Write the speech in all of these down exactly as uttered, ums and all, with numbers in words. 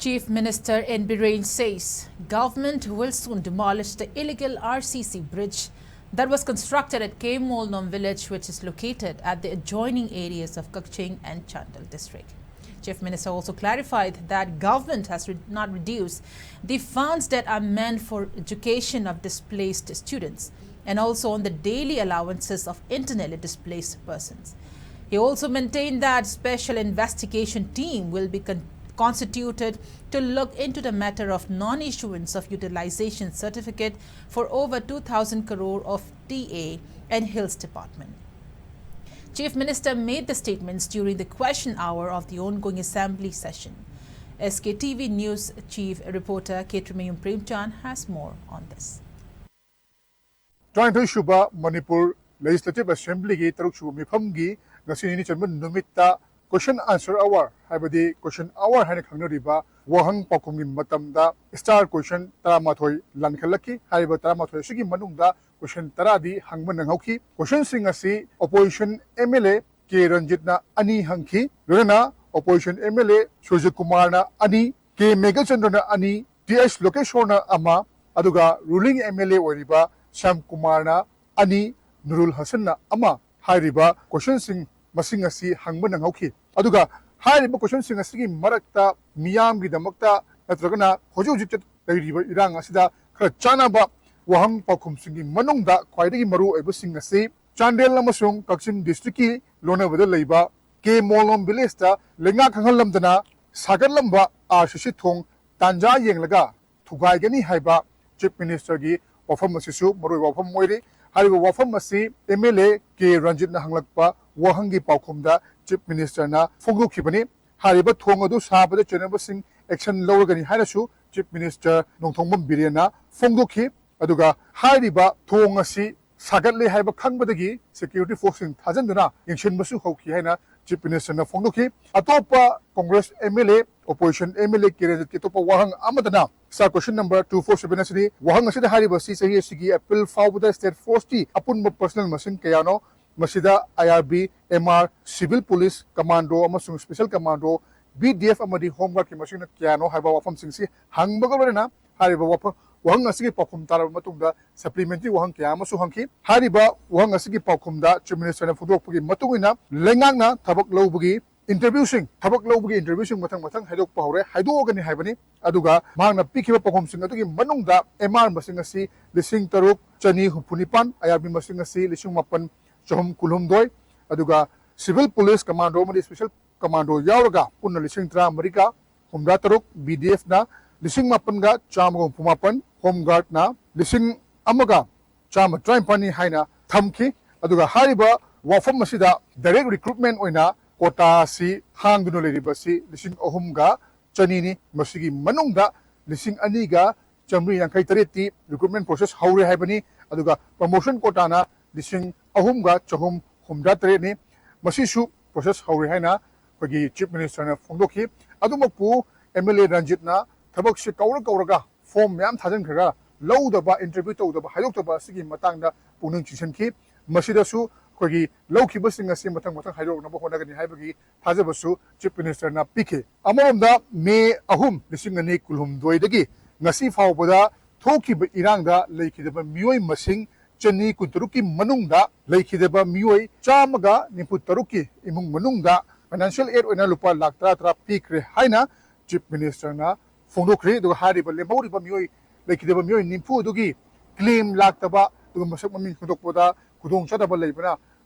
Chief Minister N Biren says government will soon demolish the illegal R C C bridge that was constructed at K Molnom village, which is located at the adjoining areas of Kakching and Chandel district. Chief Minister also clarified that government has re- not reduced the funds that are meant for education of displaced students and also on the daily allowances of internally displaced persons. He also maintained that special investigation team will be con- constituted to look into the matter of non-issuance of utilization certificate for over two thousand crore of T A and Hills Department. Chief Minister made the statements during the question hour of the ongoing assembly session. S K T V News Chief Reporter K Tremayum Premchand has more on this. ꯇꯔꯥꯅꯤꯊꯣꯏ ꯁꯨꯕ Manipur legislative ꯑꯦꯁꯦꯝꯕ꯭ꯂꯤꯒꯤ ꯇꯔꯨꯛ ꯁꯨꯕ ꯃꯤꯐꯝꯒꯤ ꯉꯁꯤ ꯅꯤꯅꯤ ꯆꯟꯕ ꯅꯨꯃꯤꯠꯇ ꯀꯣꯏꯁꯟ answer ꯑꯋꯥꯔ ꯍꯥꯏꯕꯗꯤ ꯀꯣꯏꯁꯟ ꯑꯋꯥꯔ ꯍꯥꯏꯅ ꯈꯪꯅꯔꯤꯕ ꯋꯥꯍꯪ ꯄꯥꯎꯈꯨꯝꯒꯤ ꯃꯇꯝꯗ ꯁ꯭ꯇꯥꯔ ꯀꯣꯏꯁꯟ ꯇꯔꯥꯃꯥꯊꯣꯏ ꯂꯥꯟꯈꯠꯂꯛꯈꯤ꯫ ꯍꯥꯏꯔꯤꯕ ꯇꯔꯥꯃꯥꯊꯣꯏ ꯑꯁꯤꯒꯤ ꯃꯅꯨꯡꯗ ꯀꯣꯏꯁꯟ ꯇꯔꯥꯗꯤ ꯍꯪꯕ ꯅꯪꯍꯧꯈꯤ꯫ ꯀꯣꯏꯁꯟꯁꯤꯡ ꯑꯁꯤ opposition M L A K ꯔꯟꯖꯤꯠꯅ ꯑꯅꯤ ꯍꯪꯈꯤ꯫ ꯂꯣꯏꯅꯅ opposition M L A Suraj ꯀꯨꯃꯥꯔꯅ ꯑꯅꯤ, ꯀꯦ ꯃꯦꯘꯆꯟꯗ꯭ꯔꯅ ꯑꯅꯤ, ꯇꯤ ꯑꯩꯆ ꯂꯣꯀꯦꯁꯣꯔꯅ ꯑꯃ, ꯑꯗꯨꯒ ꯔꯨꯂꯤꯡ ꯑꯦꯝ ꯑꯦꯜ ꯑꯦ ꯑꯣꯏꯔꯤꯕ ꯁ꯭ꯌꯥꯝ ꯀꯨꯃꯥꯔꯅ ꯑꯅꯤ, ꯅꯨꯔꯨꯜ ꯍꯁꯟꯅ ꯑꯃ ꯍꯥꯏꯔꯤꯕ ꯀꯣꯏꯁꯟꯁꯤꯡ ꯃꯁꯤꯡ ꯑꯁꯤ ꯍꯪꯕ ꯅꯪꯍꯧꯈꯤ꯫ ꯑꯗꯨꯒ ꯍꯥꯏꯔꯤꯕ ꯀꯣꯏꯁꯟꯁꯤꯡ ꯑꯁꯤꯒꯤ ꯃꯔꯛꯇ ꯃꯤꯌꯥꯝꯒꯤꯗꯃꯛꯇ ꯅꯠꯇ꯭ꯔꯒꯅ ꯍꯧꯖꯤꯛ ꯍꯧꯖꯤꯛ ꯂꯩꯔꯤꯕ ꯏꯔꯥꯡ ꯑꯁꯤꯗ ꯈꯔ ꯆꯥꯟꯅꯕ ꯋꯥꯍꯪ ꯄꯥꯎꯈꯨꯝꯁꯤꯡꯒꯤ ꯃꯅꯨꯡꯗ ꯈ꯭ꯋꯥꯏꯗꯒꯤ ꯃꯔꯨ ꯑꯣꯏꯕꯁꯤꯡ ꯑꯁꯤ ꯆꯥꯟꯗꯦꯜ ꯑꯃꯁꯨꯡ ꯀꯛꯆꯤꯡ ꯗꯤꯁꯇ꯭ꯔꯤꯛꯀꯤ ꯂꯣꯟꯅꯕꯗ ꯂꯩꯕ ꯀꯦ ꯃꯣꯂꯣꯝ ꯚꯤꯂꯦꯖꯇ ꯂꯩꯉꯥꯛ ꯈꯪꯍꯜꯂꯝꯗꯅ ꯁꯥꯒꯠꯂꯝꯕ ꯑꯥꯔ ꯁꯤ ꯁꯤ ꯊꯣꯡ ꯇꯥꯟꯖꯥ ꯌꯦꯡꯂꯒ ꯊꯨꯒꯥꯏꯒꯅꯤ ꯍꯥꯏꯕ ꯆꯤꯐ ꯃꯤꯅꯤꯁꯇꯔꯒꯤ ꯋꯥꯐꯝ ꯑꯁꯤꯁꯨ ꯃꯔꯨꯑꯣꯏꯕ ꯋꯥꯐꯝ ꯑꯣꯏꯔꯤ꯫ ꯍꯥꯏꯔꯤꯕ ꯋꯥꯐꯝ ꯑꯁꯤ ꯑꯦꯝ ꯑꯦꯜ ꯑꯦ ꯀꯦ ꯔꯟꯖꯤꯠꯅ ꯍꯪꯂꯛꯄ ꯋꯥꯍꯪꯒꯤ ꯄꯥꯎꯈꯨꯝꯗ ꯆꯤꯐ ꯃꯤꯅꯤꯁꯇꯔꯅ ꯐꯣꯡꯗꯣꯛꯈꯤꯕꯅꯤ꯫ ꯍꯥꯏꯔꯤꯕ ꯊꯣꯡ ꯑꯗꯨ ꯁꯥꯕꯗ ꯆꯩꯅꯕꯁꯤꯡ ꯑꯦꯛꯁꯟ ꯂꯧꯔꯒꯅꯤ ꯍꯥꯏꯅꯁꯨ ꯆꯤꯐ ꯃꯤꯅꯤꯁꯇꯔ ꯅꯣꯡꯊꯣꯝꯕꯝ ꯕꯤꯔꯦꯟꯅ ꯐꯣꯡꯗꯣꯛꯈꯤ꯫ ꯑꯗꯨꯒ ꯍꯥꯏꯔꯤꯕ ꯊꯣꯡ ꯑꯁꯤ ꯁꯥꯒꯠꯂꯦ ꯍꯥꯏꯕ ꯈꯪꯕꯗꯒꯤ ꯁꯦꯀ꯭ꯌꯨꯔꯤꯇꯤ ꯐꯣꯔꯁꯁꯤꯡ ꯊꯥꯖꯤꯟꯗꯨꯅ ꯌꯦꯡꯁꯤꯟꯕꯁꯨ ꯍꯧꯈꯤ ꯍꯥꯏꯅ ꯆꯤꯐ ꯃꯤꯅꯤꯁꯇꯔꯅ ꯐꯣꯡꯗꯣꯛꯈꯤ꯫ ꯑꯇꯣꯞꯄ Congress M L A, opposition M L A K ꯔꯟꯖꯤꯠꯀꯤ ꯑꯇꯣꯞꯄ ꯋꯥꯍꯪ ꯑꯃꯗꯅ star question number two four seven ꯑꯁꯤꯅꯤ꯫ ꯋꯥꯍꯪ ꯑꯁꯤꯗ ꯍꯥꯏꯔꯤꯕ ꯑꯁꯤ ꯆꯍꯤ ꯑꯁꯤꯒꯤ ꯑꯦꯄ꯭ꯔꯤꯜ ꯐꯥꯎꯕꯗ ꯁ꯭ꯇꯦꯠ ꯐꯣꯔꯁꯀꯤ ꯑꯄꯨꯟꯕ ꯄꯔꯁꯅꯦꯜ ꯃꯁꯤꯡ ꯀꯌꯥꯅꯣ? ꯃꯁꯤꯗ I R B, M R, civil police commando ꯑꯃꯁꯨꯡ special commando B D F ꯑꯃꯗꯤ ꯍꯣꯝ ꯒꯥꯔꯗꯀꯤ ꯃꯁꯤꯡꯅ ꯀꯌꯥꯅꯣ ꯍꯥꯏꯕ ꯋꯥꯐꯝꯁꯤꯡꯁꯤ ꯍꯪꯕꯒ ꯂꯣꯏꯅꯅ ꯍꯥꯏꯔꯤꯕ ꯋꯥꯐꯝ ꯋꯥꯍꯪ ꯑꯁꯤꯒꯤ ꯄꯥꯎꯈꯨꯝ ꯇꯥꯔꯕ ꯃꯇꯨꯡꯗ ꯁꯄ꯭ꯂꯤꯃꯦꯟꯇꯔꯤ ꯋꯥꯍꯪ ꯀꯌꯥ ꯑꯃꯁꯨ ꯍꯪꯈꯤ꯫ ꯍꯥꯏꯔꯤꯕ ꯋꯥꯍꯪ ꯑꯁꯤꯒꯤ ꯄꯥꯎꯈꯨꯝꯗ ꯆꯤꯐ ꯃꯤꯅꯤꯁꯇꯔꯅ ꯐꯣꯡꯗꯣꯛꯄꯒꯤ ꯃꯇꯨꯡ ꯏꯟꯅ ꯂꯩꯉꯥꯛꯅ ꯊꯕꯛ ꯂꯧꯕꯒꯤ ꯏꯟꯇꯔꯚ꯭ꯌꯨꯁꯤꯡ ꯊꯕꯛ ꯂꯧꯕꯒꯤ ꯏꯟꯇꯔꯚ꯭ꯌꯨꯁꯤꯡ ꯃꯊꯪ ꯃꯊꯪ ꯍꯥꯏꯗꯣꯛꯄ ꯍꯧꯔꯦ, ꯍꯥꯏꯗꯣꯛꯑꯒꯅꯤ ꯍꯥꯏꯕꯅꯤ꯫ ꯑꯗꯨꯒ ꯃꯍꯥꯛꯅ ꯄꯤꯈꯤꯕ ꯄꯥꯎꯈꯨꯝꯁꯤꯡ ꯑꯗꯨꯒꯤ ꯃꯅꯨꯡꯗ ꯑꯦꯝ ꯑꯥꯔ ꯃꯁꯤꯡ ꯑꯁꯤ ꯂꯤꯁꯤꯡ ꯇꯔꯨꯛ ꯆꯅꯤ ꯍꯨꯝꯐꯨ ꯅꯤꯄꯥꯟ, ꯑꯥꯏ ꯑꯥꯔ ꯕꯤ ꯃꯁꯤꯡ ꯑꯁꯤ ꯂꯤꯁꯤꯡ ꯃꯥꯄꯟ ꯆꯍꯨꯝ ꯀꯨꯟꯍꯨꯝꯗꯣꯏ, ꯑꯗꯨꯒ ꯁꯤꯚꯤꯜ ꯄꯨꯂꯤꯁ ꯀꯃꯥꯟꯗꯣ ꯑꯃꯗꯤ ꯁ꯭ꯄꯦꯁꯦꯜ ꯀꯃꯥꯟꯗꯣ ꯌꯥꯎꯔꯒ ꯄꯨꯟꯅ ꯂꯤꯁꯤꯡ ꯇꯔꯥꯃꯔꯤꯒ ꯍꯨꯝꯗ꯭ꯔꯥ ꯇꯔꯨꯛ, ꯕꯤ ꯗꯤ ꯑꯦꯐꯅ ꯂꯤꯁꯤꯡ ꯃꯥꯄꯟꯒ ꯆꯥꯝꯃꯒ ꯍꯨꯝꯐꯨ ꯃꯥꯄꯟ, ꯍꯣꯝ ꯒꯥꯔꯗꯅ ꯂꯤꯁꯤꯡ ꯑꯃꯒ ꯆꯥꯝꯃ ꯇꯔꯥꯅꯤꯄꯥꯟꯅꯤ ꯍꯥꯏꯅ ꯊꯝꯈꯤ꯫ ꯑꯗꯨꯒ ꯍꯥꯏꯔꯤꯕ ꯋꯥꯐꯝ ꯑꯁꯤꯗ ꯗꯥꯏꯔꯦꯛ ꯔꯤꯀ꯭ꯔꯨꯠꯃꯦꯟ ꯑꯣꯏꯅ ꯀꯣꯇꯥ ꯑꯁꯤ ꯍꯥꯡꯗꯨꯅ ꯂꯩꯔꯤꯕ ꯑꯁꯤ ꯂꯤꯁꯤꯡ ꯑꯍꯨꯝꯒ ꯆꯅꯤꯅꯤ꯫ ꯃꯁꯤꯒꯤ ꯃꯅꯨꯡꯗ ꯂꯤꯁꯤꯡ ꯑꯅꯤꯒ ꯆꯥꯃꯔꯤ ꯌꯥꯡꯈꯩ ꯇꯔꯦꯠꯇꯤ ꯔꯤꯀ꯭ꯔꯨꯠꯃꯦꯟ ꯄ꯭ꯔꯣꯁꯦꯁ ꯍꯧꯔꯦ ꯍꯥꯏꯕꯅꯤ꯫ ꯑꯗꯨꯒ ꯄ꯭ꯔꯃꯣꯁꯟ ꯀꯣꯇꯥꯅ ꯂꯤꯁꯤꯡ ꯑꯍꯨꯝꯒ ꯆꯍꯨꯝ ꯍꯨꯝꯗ꯭ꯔꯥ ꯇꯔꯦꯠꯅꯤ꯫ ꯃꯁꯤꯁꯨ ꯄ꯭ꯔꯣꯁꯦꯁ ꯍꯧꯔꯦ ꯍꯥꯏꯅ ꯑꯩꯈꯣꯏꯒꯤ ꯆꯤꯐ ꯃꯤꯅꯤꯁꯇꯔꯅ ꯐꯣꯡꯗꯣꯛꯈꯤ꯫ ꯑꯗꯨꯃꯛꯄꯨ ꯑꯦꯝ ꯑꯦꯜ ꯑꯦ ꯔꯟꯖꯤꯠꯅ ꯊꯕꯛꯁꯤ ꯀꯧꯔ ꯀꯧꯔꯒ ꯐꯣꯔꯝ ꯃꯌꯥꯝ ꯊꯥꯖꯤꯟꯈ꯭ꯔꯒ ꯂꯧꯗꯕ, ꯏꯟꯇꯔꯚ꯭ꯌꯨ ꯇꯧꯗꯕ, ꯍꯥꯏꯗꯣꯛꯇꯕ ꯑꯁꯤꯒꯤ ꯃꯇꯥꯡꯗ ꯄꯨꯛꯅꯤꯡ ꯆꯤꯡꯁꯤꯟꯈꯤ꯫ ꯃꯁꯤꯗꯁꯨ ꯑꯩꯈꯣꯏꯒꯤ ꯂꯧꯈꯤꯕꯁꯤꯡ ꯑꯁꯤ ꯃꯊꯪ ꯃꯊꯪ ꯍꯥꯏꯗꯣꯔꯛꯅꯕ ꯍꯣꯠꯅꯒꯅꯤ ꯍꯥꯏꯕꯒꯤ ꯊꯥꯖꯕꯁꯨ ꯆꯤꯐ ꯃꯤꯅꯤꯁꯇꯔꯅ ꯄꯤꯈꯤ꯫ ꯑꯃꯔꯣꯝꯗ ꯃꯦ ꯑꯍꯨꯝ, ꯂꯤꯁꯤꯡ ꯑꯅꯤ ꯀꯨꯟꯍꯨꯝꯗꯣꯏꯗꯒꯤ ꯉꯁꯤ ꯐꯥꯎꯕꯗ ꯊꯣꯛꯈꯤꯕ ꯏꯔꯥꯡꯗ ꯂꯩꯈꯤꯗꯕ ꯃꯤꯑꯣꯏ ꯃꯁꯤꯡ ꯆꯅꯤ ꯀꯨꯟꯇꯔꯨꯛꯀꯤ ꯃꯅꯨꯡꯗ ꯂꯩꯈꯤꯗꯕ ꯃꯤꯑꯣꯏ ꯆꯥꯝꯃꯒ ꯅꯤꯐꯨ ꯇꯔꯨꯛꯀꯤ ꯏꯃꯨꯡ ꯃꯅꯨꯡꯗ ꯐꯥꯏꯅꯥꯟꯁꯤꯌꯦꯜ ꯑꯦꯗ ꯑꯣꯏꯅ ꯂꯨꯄꯥ ꯂꯥꯈ ꯇꯔꯥ ꯇꯔꯥ ꯄꯤꯈ꯭ꯔꯦ ꯍꯥꯏꯅ ꯆꯤꯐ ꯃꯤꯅꯤꯁꯇꯔꯅ ꯐꯣꯡꯗꯣꯛꯈ꯭ꯔꯦ꯫ ꯑꯗꯨꯒ ꯍꯥꯏꯔꯤꯕ ꯂꯦꯝꯍꯧꯔꯤꯕ ꯃꯤꯑꯣꯏ, ꯂꯩꯈꯤꯗꯕ ꯃꯤꯑꯣꯏ ꯅꯤꯐꯨ ꯑꯗꯨꯒꯤ ꯀ꯭ꯂꯦꯝ ꯂꯥꯛꯇꯕ, ꯑꯗꯨꯒ ꯃꯁꯛ ꯃꯃꯤꯡ ꯈꯪꯗꯣꯛꯄꯗ ꯈꯨꯗꯣꯡꯆꯥꯗꯕ ꯂꯩꯕꯅ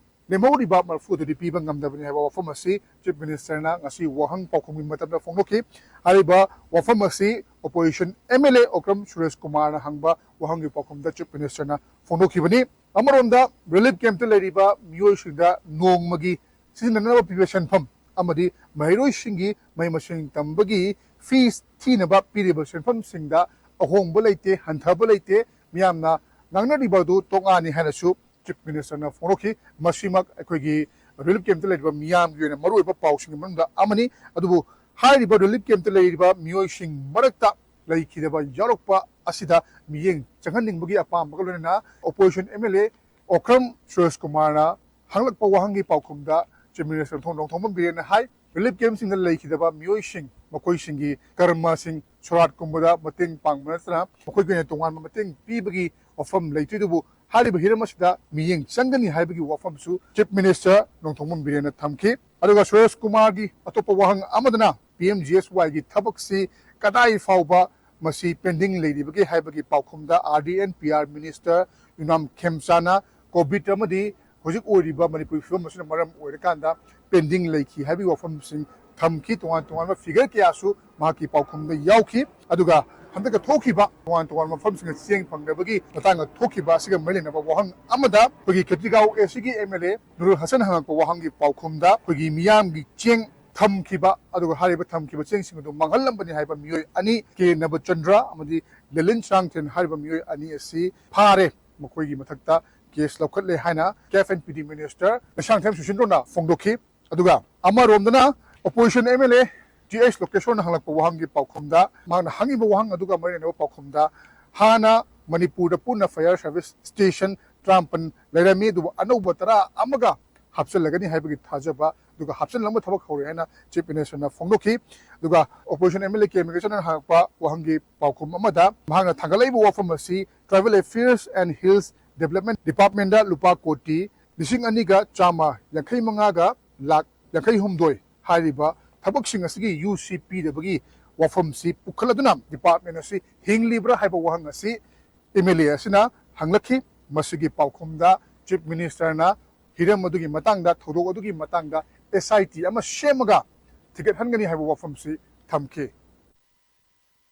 ꯂꯦꯝꯍꯧꯔꯤꯕ ꯃꯔꯐꯨ ꯑꯗꯨꯗꯤ ꯄꯤꯕ ꯉꯝꯗꯕꯅꯤ ꯍꯥꯏꯕ ꯋꯥꯐꯝ ꯑꯁꯤ ꯆꯤꯐ ꯃꯤꯅꯤꯁꯇꯔꯅ ꯉꯁꯤ ꯋꯥꯍꯪ ꯄꯥꯎꯈꯨꯝꯒꯤ ꯃꯇꯝꯗ ꯐꯣꯡꯗꯣꯛꯈꯤ꯫ ꯍꯥꯏꯔꯤꯕ ꯋꯥꯐꯝ ꯑꯁꯤ ꯑꯣꯄꯣꯖꯤꯁꯟ ꯑꯦꯝ ꯑꯦꯜ ꯑꯦ ꯑꯣꯀ꯭ꯔꯝ ꯁꯨꯔꯦꯁ ꯀꯨꯃꯥꯔꯅ ꯍꯪꯕ ꯋꯥꯍꯪꯒꯤ ꯄꯥꯎꯈꯨꯝꯗ ꯆꯤꯐ ꯃꯤꯅꯤꯁꯇꯔꯅ ꯐꯣꯡꯗꯣꯛꯈꯤꯕꯅꯤ꯫ ꯑꯃꯔꯣꯝꯗ ꯔꯤꯂꯤꯐ ꯀꯦꯝꯞꯇ ꯂꯩꯔꯤꯕ ꯃꯤꯑꯣꯏꯁꯤꯡꯗ ꯅꯣꯡꯃꯒꯤ ꯁꯤꯖꯤꯟꯅꯅꯕ ꯄꯤꯕ ꯁꯦꯟꯐꯝ ꯑꯃꯗꯤ ꯃꯍꯩꯔꯣꯏꯁꯤꯡꯒꯤ ꯃꯍꯩ ꯃꯁꯤꯡ ꯇꯝꯕꯒꯤ ꯐꯤꯁ ꯊꯤꯅꯕ ꯄꯤꯔꯤꯕ ꯁꯦꯟꯐꯝꯁꯤꯡꯗ ꯑꯍꯣꯡꯕ ꯂꯩꯇꯦ, ꯍꯟꯊꯕ ꯂꯩꯇꯦ꯫ ꯃꯤꯌꯥꯝꯅ ꯉꯥꯡꯅꯔꯤꯕ ꯑꯗꯨ ꯇꯣꯉꯥꯟꯅꯤ ꯍꯥꯏꯅꯁꯨ ꯆꯤꯐ ꯃꯤꯅꯤꯁꯇꯔꯅ ꯐꯣꯡꯗꯣꯛꯈꯤ꯫ ꯃꯁꯤꯃꯛ ꯑꯩꯈꯣꯏꯒꯤ ꯔꯤꯂꯤꯐ ꯀꯦꯝꯞꯇ ꯂꯩꯔꯤꯕ ꯃꯤꯌꯥꯝꯒꯤ ꯑꯣꯏꯅ ꯃꯔꯨꯑꯣꯏꯕ ꯄꯥꯎꯁꯤꯡꯒꯤ ꯃꯅꯨꯡꯗ ꯑꯃꯅꯤ꯫ ꯑꯗꯨꯕꯨ ꯍꯥꯏꯔꯤꯕ ꯔꯤꯂꯤꯐ ꯀꯦꯝꯞꯇ ꯂꯩꯔꯤꯕ ꯃꯤꯑꯣꯏꯁꯤꯡ ꯃꯔꯛꯇ ꯂꯩꯈꯤꯗꯕ ꯌꯥꯎꯔꯛꯄ ꯑꯁꯤꯗ ꯃꯤꯠꯌꯦꯡ ꯆꯪꯍꯟꯅꯤꯡꯕꯒꯤ ꯑꯄꯥꯝꯕꯒ ꯂꯣꯏꯅꯅ ꯑꯣꯄꯣꯖꯤꯁꯟ ꯑꯦꯝ ꯑꯦꯜ ꯑꯦ ꯑꯣꯀ꯭ꯔꯝ ꯁꯨꯔꯦꯁ ꯀꯨꯃꯥꯔꯅ ꯍꯪꯂꯛꯄ ꯋꯥꯍꯪꯒꯤ ꯄꯥꯎꯈꯨꯝꯗ ꯆꯤꯐ ꯃꯤꯅꯤꯁꯇꯔ ꯅꯣꯡꯊꯣꯝꯕꯝ ꯕꯤꯔꯦꯟꯅ ꯍꯥꯏ, ꯔꯤꯂꯤꯐ ꯀꯦꯝꯞꯁꯤꯡꯗ ꯂꯩꯈꯤꯗꯕ ꯃꯤꯑꯣꯏꯁꯤꯡ, ꯃꯈꯣꯏꯁꯤꯡꯒꯤ ꯀꯔꯃꯁꯤꯡ, ꯁꯣꯔꯥꯠꯀꯨꯝꯕꯗ ꯃꯇꯦꯡ ꯄꯥꯡꯕ ꯅꯠꯇꯅ ꯃꯈꯣꯏꯒꯤ ꯑꯣꯏꯅ ꯇꯣꯉꯥꯟꯕ ꯃꯇꯦꯡ ꯄꯤꯕꯒꯤ ꯋꯥꯐꯝ ꯂꯩꯇꯦ꯫ ꯑꯗꯨꯕꯨ ꯍꯥꯏꯔꯤꯕ ꯍꯤꯔꯝ ꯑꯁꯤꯗ ꯃꯤꯠꯌꯦꯡ ꯆꯪꯒꯅꯤ ꯍꯥꯏꯕꯒꯤ ꯋꯥꯐꯝꯁꯨ Chief Minister ꯅꯣꯡꯊꯣꯝꯕꯝ ꯕꯤꯔꯦꯟꯅ ꯊꯝꯈꯤ꯫ ꯑꯗꯨꯒ ꯁꯨꯔꯦꯁ ꯀꯨꯃꯥꯔꯒꯤ ꯑꯇꯣꯞꯄ ꯋꯥꯍꯪ ꯑꯃꯗꯅ P M G S Ywꯒꯤ ꯊꯕꯛꯁꯤ ꯀꯗꯥꯏ ꯐꯥꯎꯕ ꯃꯁꯤ ꯄꯦꯟꯗꯤꯡ ꯂꯩꯔꯤꯕꯒꯦ ꯍꯥꯏꯕꯒꯤ ꯄꯥꯎꯈꯨꯝꯗ R D and P R Minister Yumnam ꯈꯦꯝꯆꯥꯅ COVID ꯑꯃꯗꯤ ꯍꯧꯖꯤꯛ ꯑꯣꯏꯔꯤꯕ ꯃꯅꯤꯄꯨꯔꯒꯤ ꯐꯤꯕꯝ ꯑꯁꯤꯅ ꯃꯔꯝ ꯑꯣꯏꯔꯀꯥꯟꯗ ꯄꯦꯟꯗꯤꯡ ꯂꯩꯈꯤ ꯍꯥꯏꯕꯒꯤ ꯋꯥꯐꯝꯁꯤꯡ ꯊꯝꯈꯤ꯫ ꯇꯣꯉꯥꯟ ꯇꯣꯉꯥꯟꯕ ꯐꯤꯒꯔ ꯀꯌꯥꯁꯨ ꯃꯍꯥꯛꯀꯤ ꯄꯥꯎꯈꯨꯝꯗ ꯌꯥꯎꯈꯤ꯫ ꯑꯗꯨꯒ ꯍꯟꯗꯛꯇ ꯊꯣꯛꯈꯤꯕ ꯇꯣꯉꯥꯟ ꯇꯣꯉꯥꯟꯕ ꯃꯐꯝꯁꯤꯡꯗ ꯆꯦꯡ ꯐꯪꯗꯕꯒꯤ ꯃꯇꯥꯡꯗ ꯊꯣꯛꯈꯤꯕ ꯑꯁꯤꯒ ꯃꯔꯤ ꯂꯩꯅꯕ ꯋꯥꯍꯪ ꯑꯃꯗ ꯑꯩꯈꯣꯏꯒꯤ ꯈꯦꯇ꯭ꯔꯤꯒꯥꯎ A C ꯒꯤ M L A ꯅꯨꯔꯨꯜ ꯍꯁꯟ ꯍꯪꯉꯛꯄ ꯋꯥꯍꯪꯒꯤ ꯄꯥꯎꯈꯨꯝꯗ ꯑꯩꯈꯣꯏꯒꯤ ꯃꯤꯌꯥꯝꯒꯤ ꯆꯦꯡ ꯊꯝꯈꯤꯕ, ꯑꯗꯨꯒ ꯍꯥꯏꯔꯤꯕ ꯊꯝꯈꯤꯕ ꯆꯦꯡꯁꯤꯡ ꯑꯗꯨ ꯃꯥꯡꯍꯜꯂꯝꯕꯅꯤ ꯍꯥꯏꯕ ꯃꯤꯑꯣꯏ ꯑꯅꯤ, K ꯅꯕꯆꯟꯗ꯭ꯔ ꯑꯃꯗꯤ ꯂꯦꯂꯤꯟ ꯆꯥꯡꯊꯦꯟ ꯍꯥꯏꯔꯤꯕ ꯃꯤꯑꯣꯏ ꯑꯅꯤ ꯑꯁꯤ ꯐꯥꯔꯦ, ꯃꯈꯣꯏꯒꯤ ꯃꯊꯛꯇ ꯀꯦꯁ ꯂꯧꯈꯠꯂꯦ ꯍꯥꯏꯅ Cafe and P D Minister Leishangthem ꯁꯨꯁꯤꯟꯗ꯭ꯔꯣꯅ ꯐꯣꯡꯗꯣꯛꯈꯤ꯫ ꯑꯗꯨꯒ ꯑꯃꯔꯣꯝꯗꯅ Opposition M L A T H ꯂꯣꯀꯦꯁꯣꯔꯅ ꯍꯪꯂꯛꯄ ꯋꯥꯍꯪꯒꯤ ꯄꯥꯎꯈꯨꯝꯗ, ꯃꯍꯥꯛꯅ ꯍꯪꯉꯤꯕ ꯋꯥꯍꯪ ꯑꯗꯨꯒ ꯃꯔꯤ ꯂꯩꯅꯕ ꯄꯥꯎꯈꯨꯝꯗ, ꯍꯥꯟꯅ ꯃꯅꯤꯄꯨꯔꯗ ꯄꯨꯟꯅ fire service station ꯇꯔꯥꯃꯥꯄꯟ ꯂꯩꯔꯝꯃꯤ, ꯑꯗꯨꯕꯨ ꯑꯅꯧꯕ ꯇꯔꯥ ꯑꯃꯒ ꯍꯥꯞꯆꯤꯜꯂꯒꯅꯤ ꯍꯥꯏꯕꯒꯤ ꯊꯥꯖꯕ, ꯑꯗꯨꯒ ꯍꯥꯞꯆꯤꯜꯂꯝꯕ ꯊꯕꯛ ꯍꯧꯔꯦ ꯍꯥꯏꯅ Chief Minister ꯅ ꯐꯣꯡꯗꯣꯛꯈꯤ꯫ ꯑꯗꯨꯒ Opposition M L A K ꯃꯤꯀꯦꯁꯟꯅ ꯍꯪꯂꯛꯄ ꯋꯥꯍꯪꯒꯤ ꯄꯥꯎꯈꯨꯝ ꯑꯃꯗ ꯃꯍꯥꯛꯅ ꯊꯥꯡꯒꯠꯂꯛꯏꯕ ꯋꯥꯐꯝ ꯑꯁꯤ Tribal Affairs and Hills Development Department ꯗ ꯂꯨꯄꯥ ꯀꯣꯇꯤ ꯂꯤꯁꯤꯡ ꯑꯅꯤꯒ ꯆꯥꯝꯃ ꯌꯥꯡꯈꯩ ꯃꯉꯥꯒ ꯂꯥꯛ ꯌꯥꯡꯈꯩ ꯍꯨꯝꯗꯣꯏ ꯍꯥꯏꯔꯤꯕ ꯊꯕꯛꯁꯤꯡ ꯑꯁꯤꯒꯤ U C ꯄꯤꯗꯕꯒꯤ ꯋꯥꯐꯝꯁꯤ ꯄꯨꯈꯠꯂꯗꯨꯅ department ꯑꯁꯤ ꯍꯤꯡꯂꯤꯕ꯭ꯔꯥ ꯍꯥꯏꯕ ꯋꯥꯍꯪ ꯑꯁꯤ M L A ꯑꯁꯤꯅ ꯍꯪꯂꯛꯈꯤ꯫ ꯃꯁꯤꯒꯤ ꯄꯥꯎꯈꯨꯝꯗ Chief Minister ꯅ ꯍꯤꯔꯝ ꯑꯗꯨꯒꯤ ꯃꯇꯥꯡꯗ, ꯊꯧꯗꯣꯛ ꯑꯗꯨꯒꯤ ꯃꯇꯥꯡꯗ S I T ꯑꯃ ꯁꯦꯝꯃꯒ ꯊꯤꯒꯠꯍꯟꯒꯅꯤ ꯍꯥꯏꯕ ꯋꯥꯐꯝꯁꯤ ꯊꯝꯈꯤ꯫